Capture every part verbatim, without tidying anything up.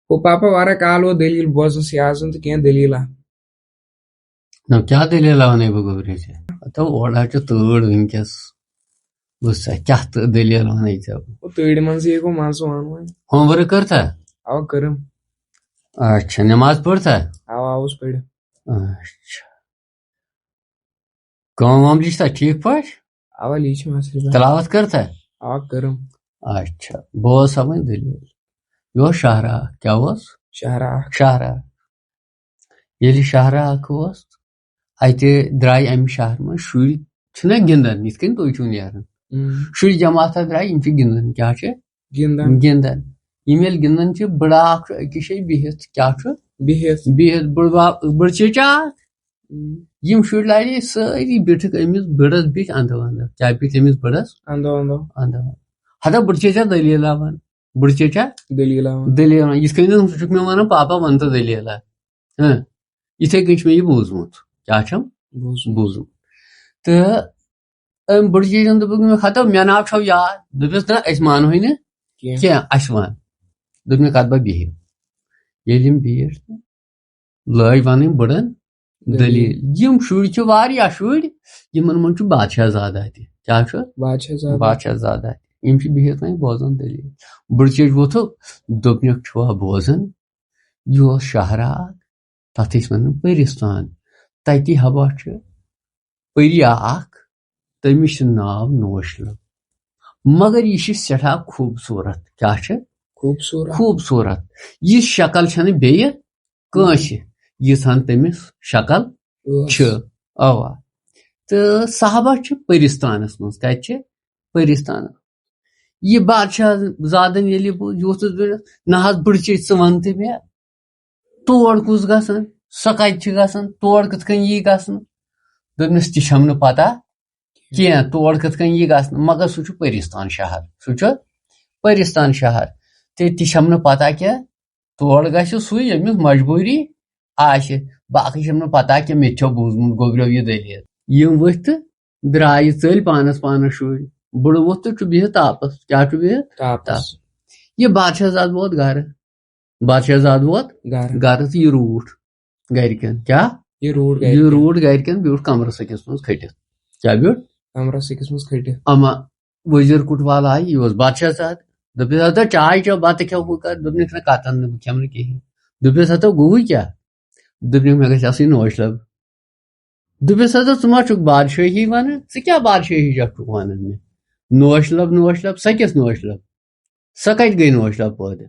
ہُہ پاپا، واریاہ کال ووت دٔلیٖل بوزنَس یہِ آزَن تہٕ کینٛہہ دٔلیٖلہ۔ نہ، کیٛاہ دٔلیٖلہ وَنَے بہٕ گوٚبرِ ژےٚ؟ ہَتو، اورٕ حظ چھِ تۭر وٕنکیٚس۔ وٕچھ سا، کیٛاہ تہٕ دٔلیٖل وَنَے ژےٚ؟ ہُہ تۭرِ منٛزٕے گوٚو منٛزٕ وَنُن وۄنۍ۔ Homework کٔر تھا؟ اَوا کٔرٕم۔ اچھا، نٮ۪ماز پٔر تھا؟ اَوا، آوُس پٔرِتھ۔ اچھا۔ کٲم وٲم لیٖچھ سا ٹھیٖک پٲٹھۍ؟ اَوا، لیٖچھِم اَصٕل پٲٹھۍ۔ تلاوت کٔر سا؟ اَوا، کٔرٕم۔ اچھا، بوز سا وۄنۍ دٔلیٖل۔ یہِ اوس شاہراہ۔ کیٛاہ اوس؟ شاہراہ۔ شاہراہ۔ ییٚلہِ شاہراہ اوس، اَتہِ درٛاے اَمہِ شہرٕ منٛز شُرۍ، چھِنہ گِنٛدان، یِتھ کٔنۍ تُہۍ چھِو نیران۔ اۭں۔ شُرۍ جماعتہ درٛاے، یِم چھِ گِنٛدان۔ کیٛاہ چھِ؟ گِنٛدان۔ گِنٛدان۔ یِم ییٚلہِ گِنٛدان چھِ، بٕڑٕ اکھ چھُ أکِس جایہِ بِہِتھ۔ کیٛاہ چھُ؟ بِہِتھ۔ بِہِتھ۔ بٕڑٕ با-، بٕڑٕ چیچا اکھ۔ اۭں۔ یِم شُرۍ لاجے سٲری بیٖٹھِکھ أمِس بٕڑس، بیٖٹھۍ اندو اندو۔ کیٛاہ بیٖٹھۍ أمِس بٕڑس؟ اندو اندو۔ اندو اندو۔ ہتا بٕڑٕ چیچا دٔلیٖلہ وَن۔ بٕڑٕ چیچا؟ دٔلیٖلہ وَن۔ دٔلیٖلہ وَن۔ یِتھ کٔنۍ زَن ژٕ چھُکھ مےٚ وَنان، پاپا، وَن تہٕ دٔلیٖلہ۔ ہاں۔ یِتھَے کٔنۍ چھُ مےٚ یہِ بوٗزمُت۔ کیٛاہ چھَم؟ بوٗزمُت۔ بوٗزمُت۔ تہٕ أمۍ بٕڑٕ چیچَن دوٚپُکھ مےٚ، ہَتو، مےٚ ناو چھَو یاد؟ دوٚپمَس، نہ، أسۍ مانہوے نہٕ کینٛہہ۔ کینٛہہ، اَسہِ وَن۔ دوٚپمَکھ، اَدٕ با بِہِو۔ ییٚلہِ یِم بیٖٹھۍ تہٕ لٲج وَنٕنۍ بٕڑَن دٔلیٖل۔ دٔلیٖل۔ یِم شُرۍ چھِ واریاہ شُرۍ، یِمَن منٛز چھُ بادشاہ زادہ تہِ۔ کیٛاہ چھُ؟ بادشاہ زادہ۔ بادشاہ زادہ تہِ۔ یِم چھِ بِہِتھ وۄنۍ بوزان دٔلیٖل۔ بٕڑٕ چیچ ووٚتھُکھ، دوٚپنَکھ، چھُوا بوزان؟ یہِ اوس شاہراہ اکھ، تَتھ ٲسۍ وَنان پٔرِستان۔ تَتی ہبا چھُ پٔری اکھ، تٔمِس چھُ ناو نوش لب۔ مگر یہِ چھِ سٮ۪ٹھاہ خوٗبصوٗرت۔ کیٛاہ چھِ؟ خوٗبصوٗرت۔ خوٗبصوٗرت۔ یہِ شکل چھَنہٕ بیٚیہِ کٲنٛسہِ، یِژھ ہن تٔمِس شکل ٲس۔ چھِ۔ اوا۔ تہٕ صحابہ چھِ پٔرِستانَس منٛز۔ کَتہِ چھِ؟ پٔرِستانَس۔ یہِ بادشاہ زادَن ییٚلہِ بوٗز، یہِ ووٚتھُس بٔڑِس، نہ حظ بٕڑٕ چیچ، ژٕ وَن تہٕ مےٚ، تور کُس گژھان؟ سۄ کَتہِ چھِ گژھان؟ تور کِتھ کٔنۍ یی گژھنہٕ؟ دوٚپنَس، تہِ چھَم نہٕ پَتہ کینٛہہ، تور کِتھ کٔنۍ یی گژھنہٕ، مگر سُہ چھُ پٔرِستان شہر، سُہ چھُ پٔرِستان شہر۔ تہٕ تہِ چھَم نہٕ پَتہ کینٛہہ، تور گژھِ سُے، ییٚمِس مجبوٗری آسہِ۔ باقٕے چھَم نہٕ پَتہ کینٛہہ، مےٚ تہِ چھو بوٗزمُت گوٚبریو یہِ دٔلیٖل۔ یِم ؤتھۍ تہٕ درٛاے، ژٔلۍ پانَس پانَس شُرۍ۔ بٕڑٕ ووٚتھ تہٕ چھُ بِہِتھ تاپَس۔ کیٛاہ چھُ بِہِتھ؟ تاپَس۔ تاپَس۔ یہِ بادشاہ زادٕ ووت گَرٕ۔ بادشاہ زادٕ ووت گَرٕ۔ گَرٕ تہٕ یہِ روٗٹ گَرِکٮ۪ن۔ کیٛاہ؟ یہِ روٗٹ یہِ گَرِکٮ۪ن۔ روٗٹ گَرِکٮ۪ن، بیوٗٹھ کَمرَس أکِس منٛز کھٔٹِتھ۔ کیٛاہ بیوٗٹھ؟ کَمرَس أکِس منٛز کھٔٹِتھ۔ اما وزیر کوٹوال آیہِ، یہِ اوس بادشاہ زادٕ۔ دوٚپنَس، "ہتا چاے چےٚ، بَتہٕ کھٮ۪و، ہُہ کَر؟" دوٚپنَکھ، "نہ، کَتَن نہٕ، بہٕ کھٮ۪مہٕ نہٕ کِہیٖنۍ۔" دوٚپنَس، "ہتا گوٚوُے کیٛاہ؟" دوٚپنَکھ، "مےٚ گژھِ آسٕنۍ نوش لب۔" دوٚپنَس، "ہتا ژٕ ما چھُکھ بادشٲہی وَنان؟ ژٕ کیٛاہ بادشٲہی چھَکھ وَنان مےٚ؟ نوش لب، نوش لب، سۄ کِژھ نوش لب؟ سۄ کَتہِ گٔے نوش لب پٲدٕ؟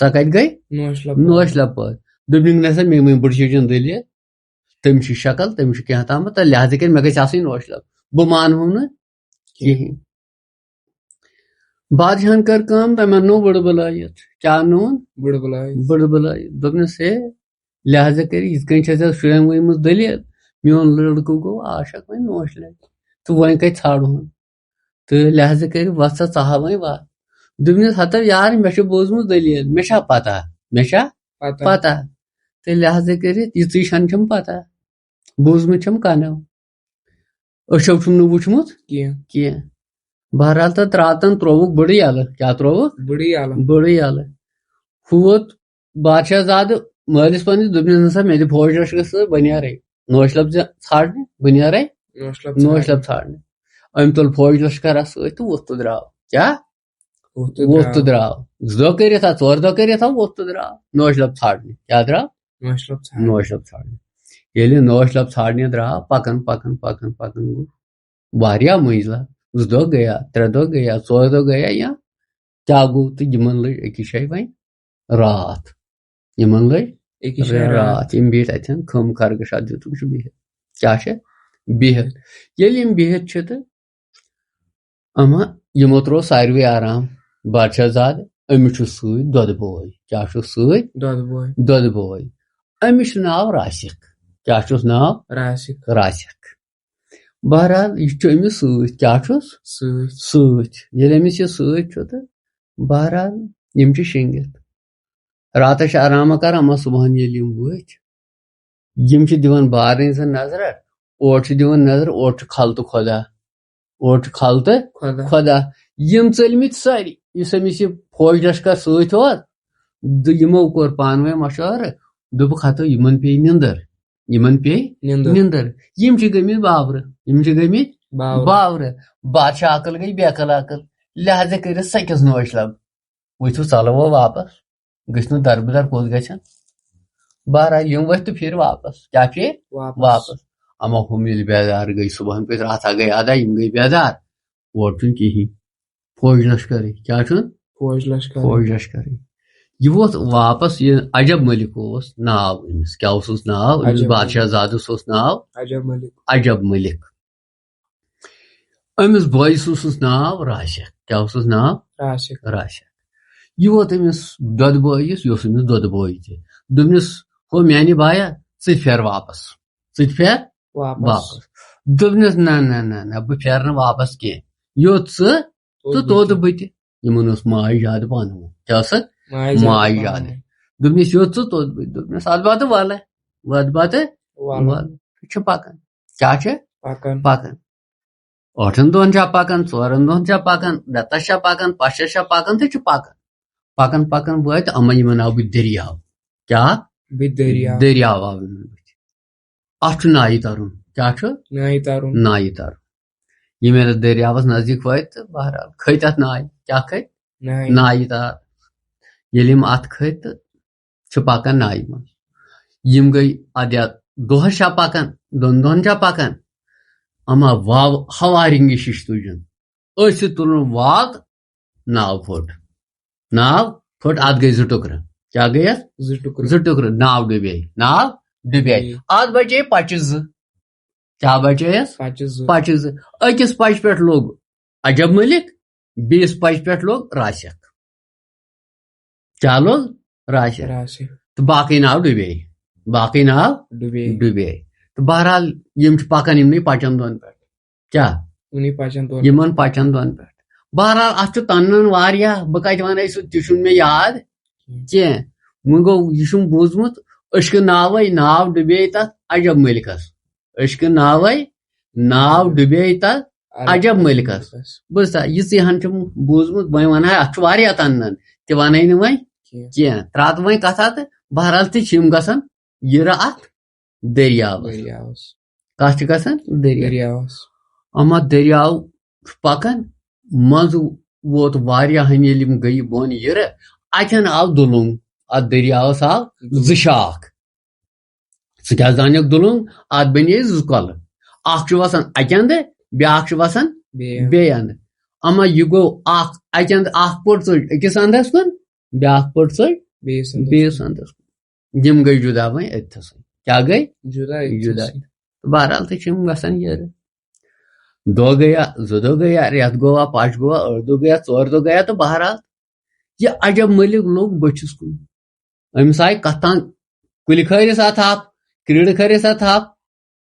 سۄ کَتہِ گٔے نوش لب نوش پٲدٕ؟" لب پٲدٕ۔ دوٚپنَکھ، "نہ سا، مےٚ مےٚ بٕڑٕ چیچَن دٔلیٖل، تٔمۍ چھِ شکل، تٔمۍ چھُ کینٛہہ تامَتھ، تہٕ لہذا کٔرِتھ مےٚ گژھِ آسٕنۍ نوش لب۔ بہٕ مانہٕ ہُم نہٕ کِہیٖنۍ۔" بادشاہن کٔر کٲم، تٔمۍ اننوو بٕڑٕ بلٲیِتھ۔ کیٛاہ اننووُن؟ بٕڑٕ بلٲیِتھ۔ بٕڑٕ بلٲیِتھ۔ دوٚپنَس، "ہے، لہذا کٔرِتھ یِتھ کٔنۍ چھےٚ ژےٚ شُرٮ۪ن ؤنمٕژ دٔلیٖل، میون لٔڑکہٕ گوٚو عاشق وۄنۍ نوش لبہِ۔ تہٕ وۄنۍ کَتہِ ژھانڈہون؟ تہٕ لہذا کٔرِتھ وَتھ سا ژٕ ہا وۄنۍ وَتھ۔" دوٚپنَس، "ہتا یار، مےٚ چھےٚ بوٗزمٕژ دٔلیٖل، مےٚ چھا پتہ؟ مےٚ چھا پتہ۔ پتہ؟ تہٕ لہذا کٔرِتھ یِژٕے چھَنہٕ چھَم پتہ، بوٗزمُت چھَم کَنو۔" أچھو چھُم نہٕ وُچھمُت کینٛہہ۔ کینٛہہ۔ بہرحال، تہٕ ترٛاو تَن، ترٛووُکھ بٕڑٕ یَلہٕ۔ کیٛاہ ترٛووُکھ؟ بٕڑٕ یَلہٕ۔ بٕڑٕ یَلہٕ۔ ہُہ ووت بادشاہ زادٕ مٲلِس پنٛنِس، دوٚپنَس، "نہ سا، مےٚ دِ فوج لشکر سۭتۍ، بہٕ نیرَے۔ نوش لب ژےٚ ژھانٛڈنہِ، بہٕ نیرَے نوش لب نوش ژھانٛڈنہِ۔" لب ژھانٛڈنہِ۔" أمۍ تُل فوج لشکر اَتھ سۭتۍ تہٕ ووٚتھ تہٕ درٛاو۔ کیٛاہ؟ ووٚتھ تہٕ ووٚتھ تہٕ درٛاو۔ درٛاو۔ زٕ دۄہ کٔرِتھ آو، ژور دۄہ کٔرِتھ آو، ووٚتھ تہٕ درٛاو۔ نوش لب ژھانٛڈنہِ۔ کیٛاہ درٛاو؟ نوش لب ژھانٛڈنہِ۔ نوش لب ژھانٛڈنہِ۔ ییٚلہِ نوش لب ژھانٛڈنہِ درٛاو، پکان، پکان، پکان، پکان گوٚو واریاہ مٔنزلہ۔ زٕ دۄہ گٔیا، ترٛےٚ دۄہ گٔیا، ژور دۄہ گٔیا یا کیٛاہ گوٚو تہٕ یِمن لٔج أکِس جایہِ وۄنۍ راتھ۔ یِمن لٔج أکِس جایہِ راتھ۔ راتھ۔ یِم بیٖٹھۍ اَتٮ۪ن، کھم خرگوش اَتھ دیُتُکھ چھُ بِہِتھ۔ کیٛاہ چھِ؟ بِہِتھ۔ ییٚلہِ یِم بِہِتھ چھِ تہٕ اما یِمو ترٛوو ساروٕے آرام۔ بادشاہ زادٕ، أمِس چھُ سۭتۍ دۄدٕ بوے۔ کیٛاہ چھُس سۭتۍ؟ دۄدٕ بوے۔ دۄدٕ بوے۔ أمِس چھُ ناو راسِک۔ کیٛاہ چھُس ناو؟ راسِک۔ راسِک۔ بہرحال، یہِ چھُ أمِس سۭتۍ۔ کیٛاہ چھُس؟ سۭتۍ۔ سۭتۍ۔ ییٚلہِ أمِس یہِ سۭتۍ چھُ تہٕ بہرحال، یِم چھِ شیٚنگِتھ۔ راتس چھِ آرامہ کران، اما صبحن ییٚلہِ یِم ؤتھۍ، یِم چھِ دِوان بارنٕے زن نظرہ، اورٕ چھِ دِوان نظر، اورٕ چھُ خلتہٕ خۄدا، اورٕ چھُ خلتہٕ خۄدا۔ خۄدا۔ یِم ژٔلمٕتۍ سٲری، یُس أمِس یہِ فوج لشکر سۭتۍ اوس، دُ-، یِمو کوٚر پانہٕ ؤنۍ مشورٕ، دوٚپُکھ، ہتو یِمن پیٚیہِ نِندٕر، یِمن پیٚیہِ نِندٕر۔ نِندٕر۔ یِم چھِ گٔمٕتۍ بابرٕ، یِم چھِ گٔمٕتۍ بابرٕ۔ بابرٕ۔ بادشاہ عقل گٔے بیقل عقل، لہذا کٔرِتھ سٔکِس نوش لب، ؤتھِو ژلو وۄنۍ واپس، گٔژھۍ نہٕ دربٕدر کوٚت گژھن۔ بہرحال یِم ؤتھۍ تہٕ پھِرۍ واپس۔ کیٛاہ پھِرۍ؟ واپس۔ واپس۔ اما ہُم ییٚلہِ بیدار گٔے، صبحن پٔتۍ راتھا گٔے ادا، یِم گٔے بیدار، اورٕ چھُنہٕ کِہیٖنۍ۔ فوج لشکرٕے۔ کیٛاہ چھُنہٕ؟ فوج لشکرٕے۔ فوج لشکرٕے۔ یہِ ووت واپس، یہِ عجب ملک اوس ناو أمِس۔ کیٛاہ اوسُس ناو؟ أمِس عجب ملک۔ بادشاہ زادس اوس ناو عجب ملک۔ عجب ملک۔ أمِس بٲیِس اوسُس ناو راسِک۔ کیٛاہ اوسُس ناو؟ راسِک۔ راسِک۔ یہِ ووت أمِس دۄدٕ بٲیِس، یہِ اوس أمِس دۄدٕ بٲے تہِ۔ دوٚپنَس، ہو میٛانہِ بایا، ژٕ پھیر واپس۔ ژٕ تہِ پھیر واپس۔ واپس۔ دوٚپنَس، نہ، نہ، نہ، نہ، بہٕ پھیرٕ نہٕ واپس کینٛہہ۔ یوٚت ژٕ، توٚت تہٕ بہٕ توٚت تہِ۔ بہٕ تہِ۔ یِمن اوس ماے زیادٕ پانہٕ ؤنۍ۔ کیٛاہ اوسکھ؟ ماے زیادٕ ماے پانہٕ زیادٕ۔ ؤنۍ۔ دوٚپنَس، یوٚت ژٕ، توٚت بہٕ تہِ۔ دوٚپنَس، اَدٕ بہٕ تہٕ وَلہٕ، وَدٕ بہٕ تہٕ وَلہٕ۔ وَلہٕ۔ یہِ چھُ پَکان۔ کیٛاہ چھِ؟ پَکان۔ پَکان۔ ٲٹھن دۄہن چھا پَکان، ژورن دۄہن چھا پَکان، رٮ۪تس چھا پَکان، پَشس چھا پَکان تہٕ چھُ پَکان۔ پَکان پَکان وٲتۍ اَما یِمن آو بٕتھِ دٔریاو۔ کیٛاہ؟ بٕتھِ دٔریاو۔ دٔریاو آو یِمن بٕتھِ۔ اَتھ چھُ نایہِ تَرُن۔ کیٛاہ چھُ؟ نایہِ تَرُن۔ نایہِ تَرُن۔ یِم ییٚلہِ دٔریاوس نزدیٖک وٲتۍ تہٕ بہرحال کھٔتۍ اَتھ نایہِ۔ کیٛاہ کھٔتۍ؟ نایہِ۔ نایہِ تَر۔ ییٚلہِ یِم اَتھ کھٔتۍ تہٕ چھِ پَکان نایہِ منٛز۔ یِم گٔے اَدٕ یَتھ دۄہَس چھا پَکان، دۄن دۄہَن چھا پَکان، اَما واو ہوارِنٛگہِ شِش تُجُن۔ أتھۍ سۭتۍ تُلُن واگ، ناو پھوٚٹ۔ ناو پھوٚٹ، اَتھ گٔے زٕ ٹُکرٕ۔ کیٛاہ گٔیَس؟ زٕ ٹُکرٕ۔ زٕ ٹُکرٕ، ناو ڈُبے، ناو ڈُبے۔ ڈُبے۔ اَتھ بَچے پَچہِ زٕ۔ کیٛاہ بَچییَس؟ پَچہِ زٕ۔ پَچہِ زٕ۔ أکِس پَچہِ پٮ۪ٹھ لوٚگ عجب مٔلِک، بیٚیِس پَچہِ پٮ۪ٹھ لوٚگ راسِک۔ کیٛاہ لوٚگ؟ راسِک۔ راسِک۔ تہٕ باقٕے ناو ڈُبے۔ باقٕے ناو ڈُبے۔ ڈُبے۔ تہٕ بہرحال یِم چھِ پَکان یِمنٕے پَچَن دۄن پٮ۪ٹھ۔ کیٛاہ؟ یِمنٕے پَچَن دۄن۔ یِمَن پَچَن دۄن پٮ۪ٹھ۔ بہرحال اَتھ چھُ تَنان واریاہ، بہٕ کَتہِ وَنَے سُہ، تہِ چھُنہٕ مےٚ یاد کینٛہہ۔ وۄنۍ گوٚو، یہِ چھُم بوٗزمُت، أچھکہٕ ناوَے ناو ڈُبے تَتھ عجب مٔلکَس۔ أچھکہٕ ناوَے ناو ڈُبے تَتھ عجب مٔلکَس۔ بوٗزتھا، یِژٕے ہَن چھُم بوٗزمُت، وۄنۍ وَنہٕ ہا، اَتھ چھُ واریاہ تَنان، تہِ وَنَے نہٕ وۄنۍ کینٛہہ۔ کینٛہہ۔ ترٛاو تہٕ وۄنۍ کَتھا تہٕ بہرحال تہِ چھِ یِم گژھان یِرٕ اَتھ دٔریاوَس۔ دٔریاوَس۔ کَتھ چھِ گژھان؟ دٔریاو۔ دٔریاوَس۔ اَما دٔریاو چھُ پَکان، منٛزٕ ووت واریاہَن، ییٚلہِ یِم گٔیہِ بۄن یِرٕ، اَتٮ۪ن آو دُلُم، اَتھ دٔریاوَس آو زٕ شاخ۔ ژٕ کیٛاہ زانکھ دُلُم؟ اَتھ بَنے زٕ کۄلہٕ، اَکھ چھُ وَسان اَکہِ اَندٕ، بیٛاکھ چھُ وَسان بیٚیہِ اَندٕ۔ بیٚیہِ اَندٕ۔ اَما یہِ گوٚو اَکھ اَکہِ اَندٕ، اَکھ پٔٹ ژٔج أکِس اَندَس کُن، بیٛاکھ پٔٹ ژٔج بیٚیِس اَندَس۔ بیٚیِس اَندَس کُن۔ یِم گٔے جُدا وۄنۍ أتھۍ تھَسٕے۔ کیٛاہ گٔے؟ جُدا أتھۍ جُدا۔ تھَسٕے۔ تہٕ بہرحال تہِ چھِ یِم گژھان یِرٕ۔ دۄہ گٔیا، زٕ دۄہ گٔیا، رٮ۪تھ گوٚوا، پَش گوٚوا، ٲٹھ دۄہ گٔیا، ژور دۄہ گٔیا، تہٕ بہرحال یہِ عجب مٔلِک لوٚگ بٔٹھِس کُن۔ أمِس آیہِ کَتھ تام کُلہِ کھٲرِس اَتھ تھپھ، کِرِڑ کھٲرِس اَتھ تھپھ۔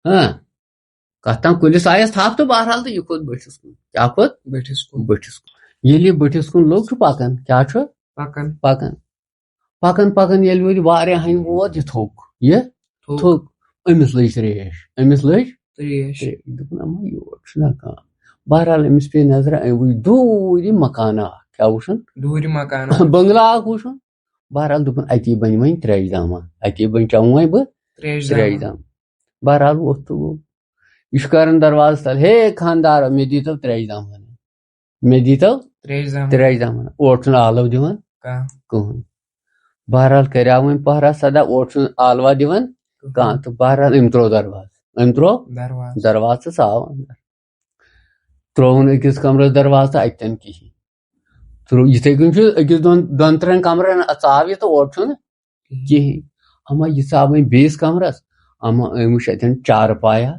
ہاں، کَتھ تام کُلِس آیَس تھپھ تہٕ بہرحال تہٕ یہِ کھوٚت بٔٹھِس کُن۔ کیٛاہ کھوٚت؟ بٔٹھِس کُن۔ بٔٹھِس کُن۔ ییٚلہِ یہِ بٔٹھِس کُن لوٚگ چھُ پَکان، کیٛاہ چھُ؟ پَکان۔ پَکان۔ پَکان پَکان ییٚلہِ وۄنۍ واریاہَن ووت، یہِ تھوٚک۔ یہِ تھوٚک۔ تھوٚک۔ أمِس لٔج ترٛیش۔ أمِس لٔج ترٛیش۔ ترٛیش۔ دوٚپُن، اَما یور چھُنہ کانٛہہ۔ بہرحال أمِس پیٚیہِ نظرِ، أمۍ وٕچھ دوٗرِ مکانہ اَکھ۔ کیٛاہ وٕچھُن؟ دوٗرِ مکانہ اَکھ۔ بنگلہ اَکھ وٕچھُن۔ بہرحال دوٚپُن، اَتی بَنہِ وۄنۍ ترٛیش دامہ، اَتی بَنہِ، چٮ۪مہٕ وۄنۍ بہٕ ترٛیش ترٛیش دامہ۔ دامہ۔ بہرحال ووٚتھ تہٕ گوٚو۔ یہِ چھُ کَران دروازَس تَل، ہے خانٛدارا، مےٚ دیٖتو ترٛیش دامہ۔ مےٚ دیٖتو ترٛیش دامہ۔ ترٛیش دامہ۔ اورٕ چھُنہٕ آلو دِوان کانٛہہ۔ کٕہٕنۍ۔ بہرحال کَریو وۄنۍ پہرا سدا، اورٕ چھُنہٕ آلوا دِوان کٕہٕنۍ۔ کانٛہہ۔ تہٕ بہرحال أمۍ ترٛوو دروازٕ۔ أمۍ ترٛوو دروازٕ۔ دروازٕ تہٕ ژاو اَندَر۔ ترٛووُن أکِس کَمرَس دروازٕ تہٕ اَتہِ تہِ نہٕ کِہیٖنۍ۔ تہٕ یِتھَے کٔنۍ چھُ أکِس دۄن، دۄن ترٛٮ۪ن کَمرَن ژاو یہِ تہٕ اورٕ چھُنہٕ کِہیٖنۍ۔ کِہیٖنۍ۔ اَما یہِ ژاو وۄنۍ بیٚیِس کَمرَس، اَما أمۍ وٕچھ اَتٮ۪ن چارپایا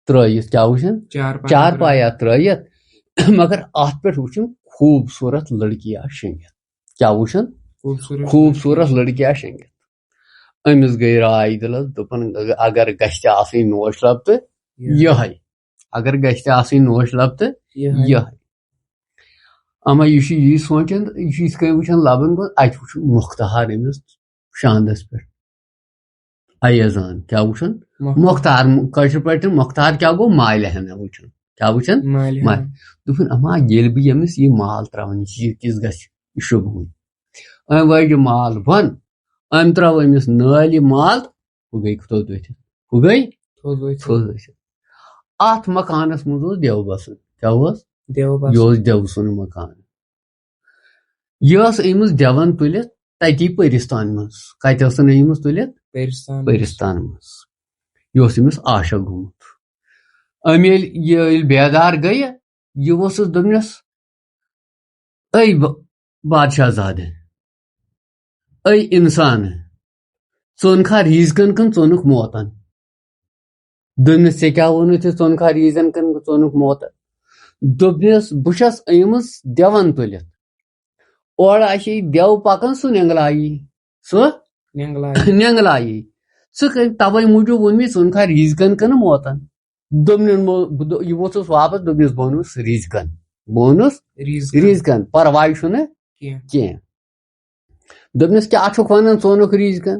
ترٛٲیِتھ۔ کیٛاہ وٕچھُن؟ چارپایا چارپایا ترٛٲیِتھ۔ مگر اَتھ پٮ۪ٹھ وٕچھُن خوٗبصوٗرت لٔڑکی اَکھ شۄنٛگِتھ۔ کیٛاہ وٕچھُن؟ خوٗبصوٗرت خوٗبصوٗرت لٔڑکی۔ لٔڑکی اَکھ شۄنٛگِتھ۔ أمِس گٔے راے دِلَس، دوٚپُن، اگر گژھِ تہِ آسٕنۍ نوش لَب تہٕ یِہوٚے۔ یِہوٚے۔ اگر گژھِ تہِ آسٕنۍ نوش لَب تہٕ یِہوٚے۔ یِہوٚے۔ اما یہِ چھُ یی سونٛچان، یہِ چھُ یِتھ کٔنۍ وٕچھان لَبَن کُن، اَتہِ وٕچھُن مۄختہار أمِس شاندَس پٮ۪ٹھ۔ ایزان، کیٛاہ وٕچھُن؟ مۄختہار۔ مۄختہار، کٲشِر پٲٹھۍ تہِ مۄختہار کیٛاہ گوٚو؟ مالہِ ہنا وٕچھُن۔ کیٛاہ وٕچھُن؟ مالہِ مالہِ۔ ہنا۔ دوٚپُن، اما ییٚلہِ بہٕ ییٚمِس یہِ مال ترٛاوان، یہِ چیٖز کِژھ گژھِ؟ یہِ شوٗبوٕنۍ۔ أمۍ وٲج یہِ مال بۄن، أمۍ ترٛٲو أمِس نٲلۍ یہِ مال، ہُہ گٔے تھوٚد ؤتھِتھ۔ ہُہ گٔے تھوٚد ؤتھِتھ۔ تھوٚد ؤتھِتھ۔ اَتھ مکانَس منٛز اوس دیو بَسان۔ کیٛاہ اوس؟ دیو بَسان۔ یہِ اوس دیو سُنٛد مکان۔ یہِ ٲس أمِس دٮ۪وَن تُلِتھ تَتی پٔرِستان منٛز۔ کَتہِ ٲسٕن أمِس تُلِتھ؟ پٔرِستان منٛز۔ پٔرِستان منٛز۔ یہِ اوس أمِس عاشق گوٚمُت۔ أمۍ ییٚلہِ، یہِ ییٚلہِ بیدار گٔیہِ، یہِ اوسُس دوٚپنَس، "اے ب-، بادشاہ زادٕ، اے اِنسان، ژٕ اوٚنکھا ریٖزقَن کِنہٕ ژٕ اوٚنُکھ موتَن؟" دوٚپنَس، "ژےٚ کیٛاہ ووٚنُتھ یہِ ژٕ اوٚنکھا ریٖزَن کِنہٕ ژٕ اوٚنُکھ موتَن؟" دوٚپنَس، "بہٕ چھَس أنمٕژ دٮ۪وَن تُلِتھ۔ اورٕ آسہِ یہِ دٮ۪و پَکان، سُہ نٮ۪نٛگلایی، سُہ نٮ۪نٛگلایی۔ نٮ۪نٛگلایی۔ ژٕ کٔمۍ تَوَے موٗجوٗب ووٚن مےٚ ژٕ اوٚنکھا ریٖزقَن کِنہٕ موتَن؟" دوٚپنَن مو-، بہٕ دو-، یہِ ووٚژھُس واپَس، دوٚپنَس، "بہٕ اوٚنُس ریٖزقَن، بہٕ اوٚنُس ریٖزقَن۔ ریٖزقَن، پَرواے چھُنہٕ کینٛہہ۔ کینٛہہ۔" دوٚپنَس، "کیٛاہ چھُکھ وَنان ژٕ اوٚنُکھ ریٖزقَن؟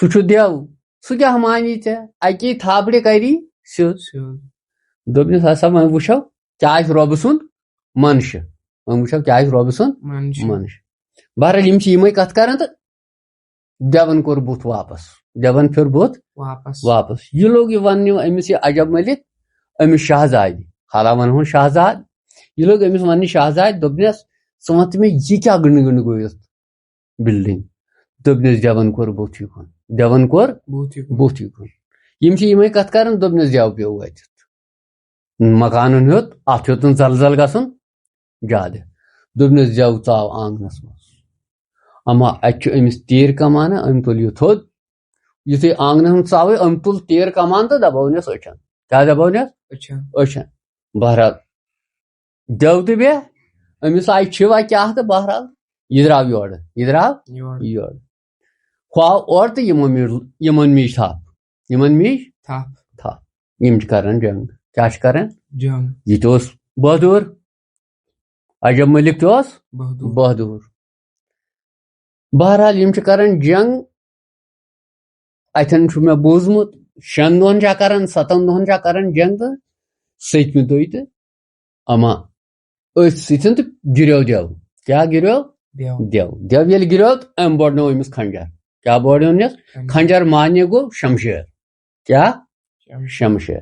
سُہ چھُ دٮ۪و، سُہ کیٛاہ مانی ژےٚ؟ اَکی تھاپڑِ کَری سیوٚد۔" سیوٚد۔ دوٚپنَس، "ہسا وۄنۍ وٕچھو کیٛاہ آسہِ رۄبہٕ سُنٛد منشہٕ، وۄنۍ وٕچھو کیٛاہ آسہِ رۄبہٕ سُنٛد منشہٕ۔" منشہٕ۔ بہرحال، یِم چھِ یِمَے کَتھٕ کَران تہٕ دٮ۪وَن کوٚر بُتھ واپَس، دٮ۪وَن پھیوٚر بُتھ واپَس۔ واپَس۔ یہِ لوٚگ یہِ وَننہِ أمِس یہِ عجب مٔلِک، أمِس شہزادِ، حالا وَنہٕ ہون شہزاد، یہِ لوٚگ أمِس وَننہِ شہزادِ، دوٚپنَس، "ژٕ وَن تہٕ مےٚ، یہِ کیٛاہ گٔنٛڈ گٔنٛڈ گوٚو یَتھ بِلڈِنٛگ؟" دوٚپنَس، "دٮ۪وَن کوٚر بُتھ یِکُن، دٮ۪وَن کوٚر بُتھ یِکُن۔ بُتھ یِکُن۔" یِم چھِ یِمَے کَتھٕ کَران، دوٚپنَس، "دٮ۪و پیوٚو وٲتِتھ، مکانَن ہیوٚت، اَتھ ہیوٚتُن زَلزَل گژھُن زیادٕ۔" دوٚپنَس، "دٮ۪و ژاو آنٛگنَس منٛز، اَما اَتہِ چھُ أمِس تیٖر کَمانہٕ، أمۍ تُل یہِ تھوٚد۔" یُتھُے آنٛگنَس منٛز ژاوٕے، أمۍ تُل تیٖر کَمان تہٕ دَبٲونَس أچھَن۔ کیٛاہ دَبٲونَس؟ أچھَن۔ أچھَن۔ بہرحال، دٮ۪و تہِ بیٚہہ، أمِس آیہِ چھِوا کیٛاہ تہٕ بہرحال، یہِ درٛاو یورٕ، یہِ درٛاو یورٕ۔ یورٕ۔ ہُہ آو اورٕ تہٕ یِمو میٖج، یِمَن میٖج تھَپھ، یِمَن میٖج تھَپھ۔ تھَپھ۔ یِم چھِ کَران جنٛگ۔ کیٛاہ چھِ کَران؟ جنٛگ۔ یہِ تہِ اوس بہادُر، عجب مٔلِک تہِ اوس بہادُر۔ بہادُر۔ بہرحال، یِم چھِ کَران جنٛگ۔ اَتٮ۪ن چھُ مےٚ بوٗزمُت، شٮ۪ن دۄہَن چھا کَران، سَتَن دۄہَن چھا کَران جنٛگ تہٕ سٔتمہِ دۄہہِ تہٕ اَما أتھۍ سۭتۍ تہٕ گِریو دٮ۪و۔ کیٛاہ گِریو؟ دٮ۪و۔ دٮ۪و۔ دٮ۪و ییٚلہِ گِریو تہٕ أمۍ بوڑنوو أمِس خنجر۔ کیٛاہ بوڑنوونَس؟ خنجر۔ خنجر معنی گوٚو شمشیر۔ کیٛاہ؟ شمشیر۔ شمشیر۔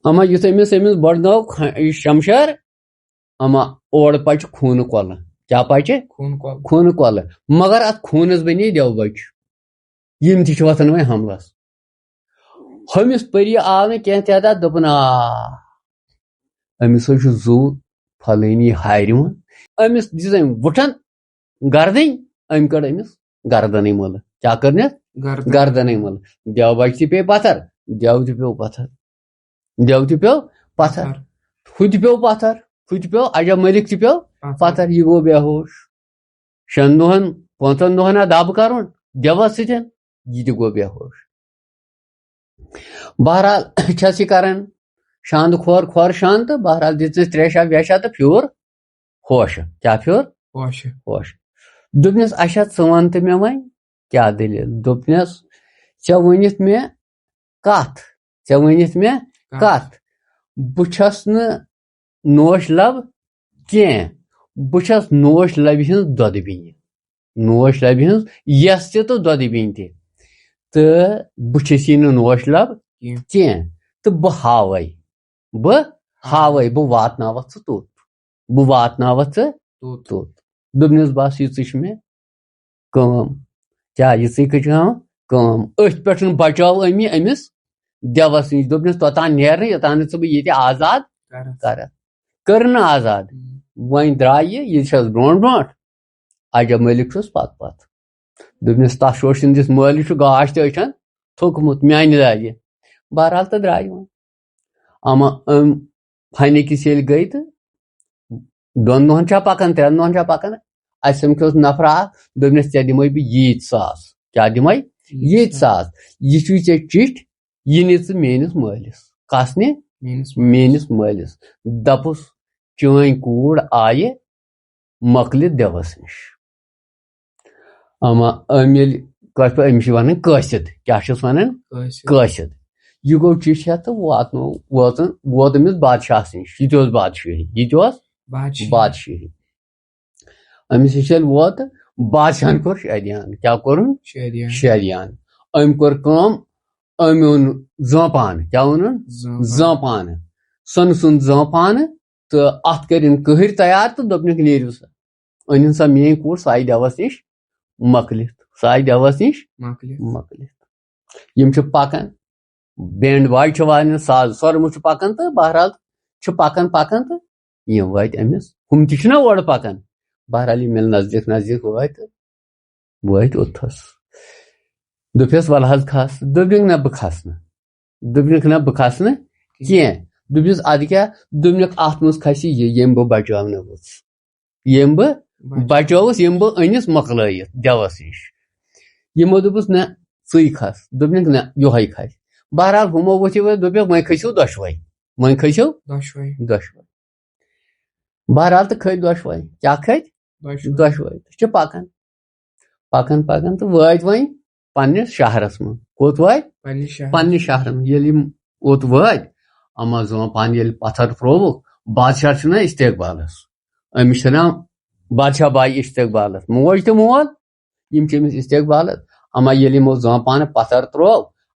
اَما یُتھ أمِس، أمِس بوڑنوو خ-، یہِ شمشیر، اَما اورٕ پَچہِ خوٗنہٕ کۄلہٕ۔ کیٛاہ پَچہِ؟ خوٗنہٕ کۄلہٕ۔ خوٗنہٕ کۄلہٕ۔ مگر اَتھ خوٗنَس بَنے دٮ۪و بَچہِ۔ یِم تہِ چھِ وۄتھان وۄنۍ حملَس۔ ہُمِس پٔری آو نہٕ کینٛہہ تعداد، دوٚپُن، "آ، أمِس حظ چھُ زُو پھلٲنی ہارِ ہُنٛد۔" أمِس دِژ أمۍ وُٹھن گردٕنۍ، أمۍ کٔڑ أمِس گردنٕے مٔلہٕ۔ کیٛاہ کٔرنَس؟ گردن۔ گردنٕے مٔلہٕ۔ دٮ۪و بچہِ تہِ پیٚیہِ پتھر، دٮ۪و تہِ پیوٚو پتھر، دٮ۪و تہِ پیوٚو پتھر۔ پتھر۔ ہُہ تہِ پیوٚو پتھر، ہُہ تہِ پیوٚو، عجب ملک تہِ پیوٚو پتھر۔ پتھر۔ یہِ گوٚو بے ہوش۔ شٮ۪ن دۄہن، پانٛژن دۄہن آو دب کرُن دٮ۪وس سۭتۍ، یہِ تہِ گوٚو بے ہوش۔ بہرحال چھَس یہِ کران شاندٕ کھور کھور شاند تہٕ بہرحال دِژٕس تریشا ویشا تہٕ پھیوٗر ہوشہٕ۔ کیٛاہ پھیوٗر؟ ہوشہٕ۔ ہوشہٕ۔ دوٚپنَس، "اچھا، ژٕ وَن تہٕ مےٚ وۄنۍ کیٛاہ دٔلیٖل؟" دوٚپنَس، "ژےٚ ؤنِتھ مےٚ کَتھ، ژےٚ ؤنِتھ مےٚ کَتھ۔ کَتھ؟ بہٕ چھَس نہٕ نوش لب کینٛہہ، بہٕ چھَس نوش لبہِ ہٕنٛز دۄدٕ بیٚنہِ، نوش لبہِ ہٕنٛز یَس تہِ تہٕ دۄدٕ بیٚنہِ تہِ، تہٕ بہٕ چھَس یہِ نہٕ نوش لب کینٛہہ۔ کینٛہہ، تہٕ بہٕ ہاوَے، بہٕ ہاوَے، بہٕ واتناوَتھ ژٕ توٚت، بہٕ واتناوَتھ ژٕ توٚت۔ توٚت۔" دوٚپنَس، "بَس، یِژٕے چھِ مےٚ کٲم۔" کیٛاہ یِژٕے کٔژ کٲم؟ کٲم۔ أتھۍ پٮ۪ٹھ بچٲو أمۍ یہِ أمِس دٮ۪وَس نِش۔ دوٚپنَس، "توٚتام نیر نہٕ، یوٚتام نہٕ ژٕ بہٕ ییٚتہِ آزاد کرَتھ۔ کرَتھ۔" کٔر نہٕ آزاد۔ ہُم۔ وۄنۍ درٛاے یہِ، یہِ چھَس برٛونٛٹھ برٛونٛٹھ۔ عجب مٲلِک چھُس پتہٕ پتہٕ۔ دوٚپنَس، "تَس چھُ أچھَن دِتھ مٲلِس چھُ گاش تہِ أچھَن تھوٚکمُت میٛانہِ دادِ۔" بہرحال تہٕ درٛاے وۄنۍ۔ اما أمۍ فنہِ کِس ییٚلہِ گٔے تہٕ دۄن دۄہن چھا پکان، ترٛٮ۪ن دۄہن چھا پکان، اَسہِ سمکھیوس نفرا اکھ، دوٚپنس، "ژےٚ دِمے بہٕ ییٖتۍ ساس۔" کیٛاہ دِمے؟ ییٖتۍ ساس۔ "یہِ چھُے ژےٚ چِٹھۍ، یہِ نہِ ژٕ میٲنِس مٲلِس۔" کس نہِ؟ میٲنِس مٲلِس۔ میٲنِس مٲلِس۔ دپُس، چٲنۍ کوٗر آیہِ مۄکلہِ دٮ۪وس نِش۔ اما أمۍ ییٚلہِ کٲشِر پٲٹھۍ، أمِس چھِ وَنان قٲصِد۔ کیٛاہ چھِس وَنان؟ قٲصِد۔ قٲصِد۔ یہِ گوٚو چِٹھِ ہٮ۪تھ تہٕ واتنو، ووت، ووت أمِس بادشاہَس نِش۔ یہِ تہِ اوس بادشٲہی، یہِ تہِ اوس بادشاہی۔ بادشاہی۔ أمِس نِش ییٚلہِ ووت، بادشاہن کوٚر شریان۔ کیٛاہ کوٚرُن؟ شریان۔ شریان۔ أمۍ کوٚر کٲم، أمۍ اوٚن زٲنٛپان۔ کیٛاہ اوٚنُن؟ زٲنٛپان۔ زٲنٛپانہٕ۔ سۄنہٕ سُنٛد زٲنٛپانہٕ۔ تہٕ اَتھ کٔرِن کٔہٕرۍ تیار تہٕ دوٚپنکھ، "نیٖرِو سا۔" أنِن سا میٛٲنۍ کوٗر سایہِ دٮ۪وس نِش مۄکلِتھ۔ سایہِ دٮ۪وس نِش مۄکلِتھ۔ مۄکلِتھ۔ یِم چھِ پکان، بینڈ باجہِ چھِ والان، ساز سۄرمہٕ چھُ پکان تہٕ بہرحال چھِ پکان پکان تہٕ یِم وٲتۍ أمِس۔ ہُم تہِ چھِنہ اورٕ پکان۔ بہرحال یِم ییٚلہِ نزدیٖک نزدیٖک وٲتۍ تہٕ وٲتۍ اوٚتتھس۔ دوٚپہس، "وَلہٕ حظ کھس۔" دوٚپنکھ، "نہ، بہٕ کھسہٕ نہٕ۔" دوٚپنکھ، "نہ، بہٕ کھسہٕ نہٕ کینٛہہ۔" دوٚپنس، "اَدٕ کیٛاہ؟" دوٚپنکھ، "اَتھ منٛز کھسہِ یہِ، ییٚمۍ بہٕ بچاونہٕ ووٚژھ، ییٚمۍ بہٕ بچاونہٕ۔ بچووُس، ییٚمۍ بہٕ أنِس مۄکلٲیِتھ دٮ۪وس نِش۔" یِمو دوٚپُس، "نہ، ژٕے کھس۔" دوٚپنکھ، "نہ، یِہوٚے کھسہِ۔" بہرحال ہُمو ووٚتھ یہِ وۄنۍ، دوٚپکھ، "وۄنۍ کھٔسِو دۄشوے، وۄنۍ کھٔسِو دۄشوے۔ دۄشوے۔" بہرحال تہٕ کھٔتۍ دۄشوے۔ کیٛاہ کھٔتۍ؟ دۄشوے۔ دۄشوے۔ تہٕ چھِ پکان، پکان پکان تہٕ وٲتۍ وۄنۍ پننِس شہرس منٛز۔ کوٚت وٲتۍ؟ پننِس شہرس۔ پننِس شہرس منٛز۔ ییٚلہِ یِم اوٚت وٲتۍ، اما زٲنٛپان ییٚلہِ پتھر ترووُکھ، بادشاہ چھُنہ استقبالس، أمِس چھُنہ بادشاہ باے استقبالس، موج تہٕ مول، یِم چھِ أمِس استقبالس۔ اما ییٚلہِ یِمو زٲنٛپانہٕ پتھر تروو،